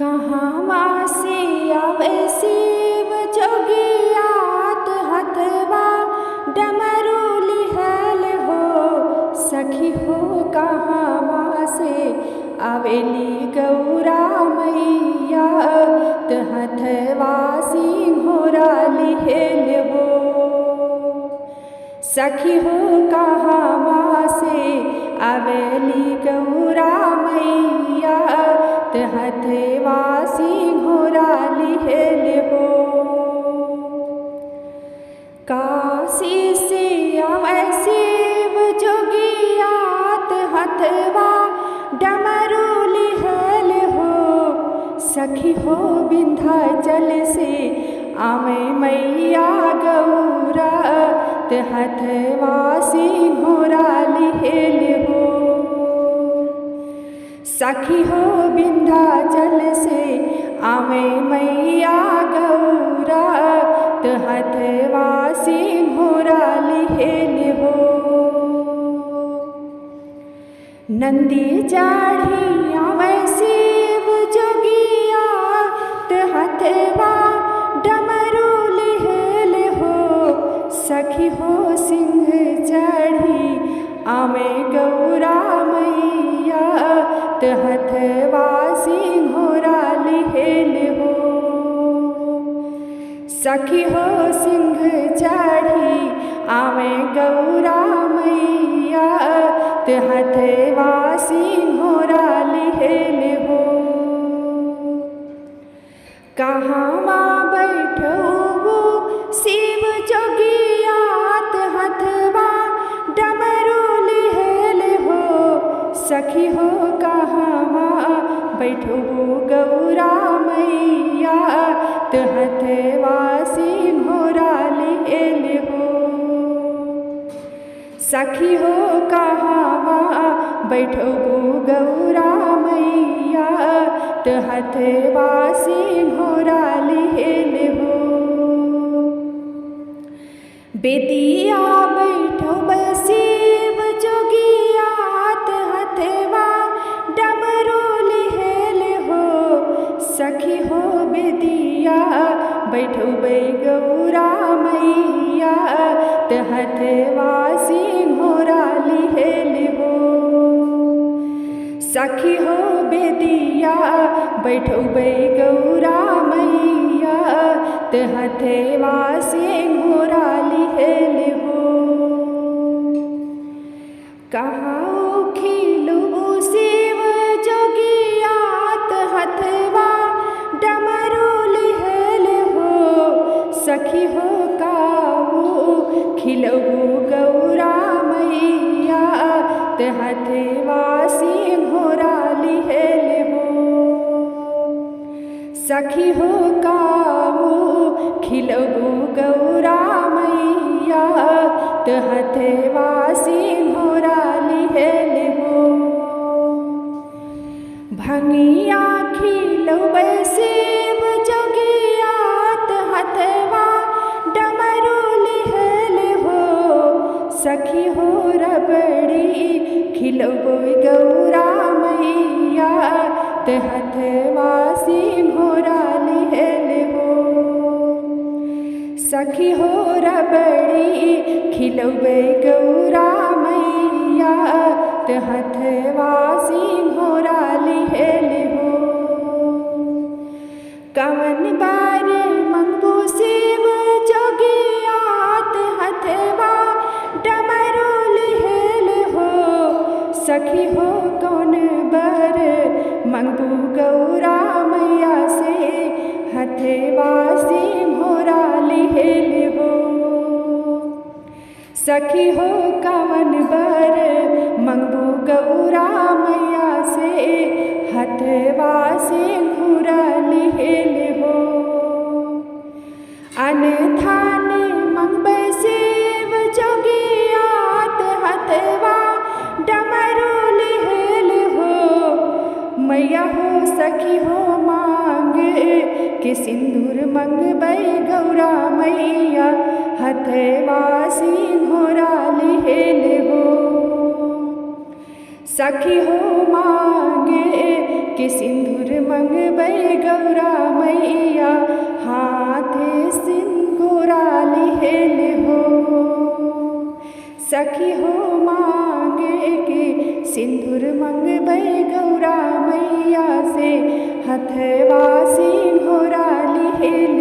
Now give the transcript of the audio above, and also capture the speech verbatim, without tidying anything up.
कहाँ से आवे शिव जोगिया, त हथवा डमरू लिहल हो। सखी हो, कहाँ से आवेली गौरा मैया, त हथवा सिंहोरा लिहल हो। सखी हो, कहाँ से आवेली गौरा मैया, त हथवा सिंहोरा लिहल हो। काशी से आवे शिव जोगिया, त हथवा डमरू लिहल हो। सखी हो, विंध्याचल से आवे मैया गौरा, त हथवा सिंहोरा लिहल हो। सखी हो, विंध्याचल से आवे मैया गौरा, त हथवा सिंहोरा लिहल हो। नंदी चढ़ी आवे शिव जोगिया, त हथवा डमरू लिहल हो। सखी हो, सिंह चढ़ी आवे गौरा मैया, त हथवा सिंहोरा लिहल हो। सखी हो, सिंह चढ़ी आवे गौरा मैया, त हथवा सिंहोरा लिहल हो। कहवा बैठबू शिव जोगिया, त हथवा डमरू लिहल हो। सखी हो, कहवा बैठबू गौरा मैया, त हथवा सिंहोरा लिहल हो। सखी हो, कहवा बैठबू गौरा मैया, त हथवा सिंहोरा लिहल हो। बेदिया बैठब शिव जोगिया, त हथवा डमरू लिहल हो। सखी हो, बेदिया बैठबै गौरा मैया, त हथवा सिंहोरा लिहल हो। सखी हो, बेदिया बैठबै गौरा मैया, त हथवा सिंहोरा लिहल हो। कहाँ खिलबू शिव जोगिया, त हथवा डमरू लिहल हो। सखी हो, काऊ खिलबू गौरा मैया, त हथवा सिंहोरा लिहल हो। सखी हो, काऊ खिलबू गौरा मैया, त हथवा सिंहोरा लिहल हो। भंगिया खिलबै शिव जोगिया, त हथवा डमरू लिहल हो। सखी हो, रबड़ी खिलबै गौरा मैया, त हथवा सिंहोरा लिहल हो। सखी हो, रबड़ी खिलबै गौरा मैया, त हथवा सिंहोरा लिहल हो। कवन बर मंगबू शिव जोगिया, त हथवा डमरू लिहल हो। सखी हो, कवन बर मंगबू गौरा मैया से, हथवा सिंहोरा लिहल हो। सखी हो, कवन बर मंगबू गौरा मैया से, हथवा सिंहोरा लिहल हो। अन धन मंगबै शिव जोगिया, त हथवा डमरू लिहल हो। मैया हो, सखी हो, मांग के सिंदूर मंगबै गौरा मैया, हथवा सिंहोरा लिहल हो। सखी हो, मांग सिंदूर मंगबै गौरा मैया, हाथे सिंदूरा लिहेल हो। सखी हो मांगे के सिंदूर मंगबै गौरा मैया से, हथवा सिंदूरा लिहेल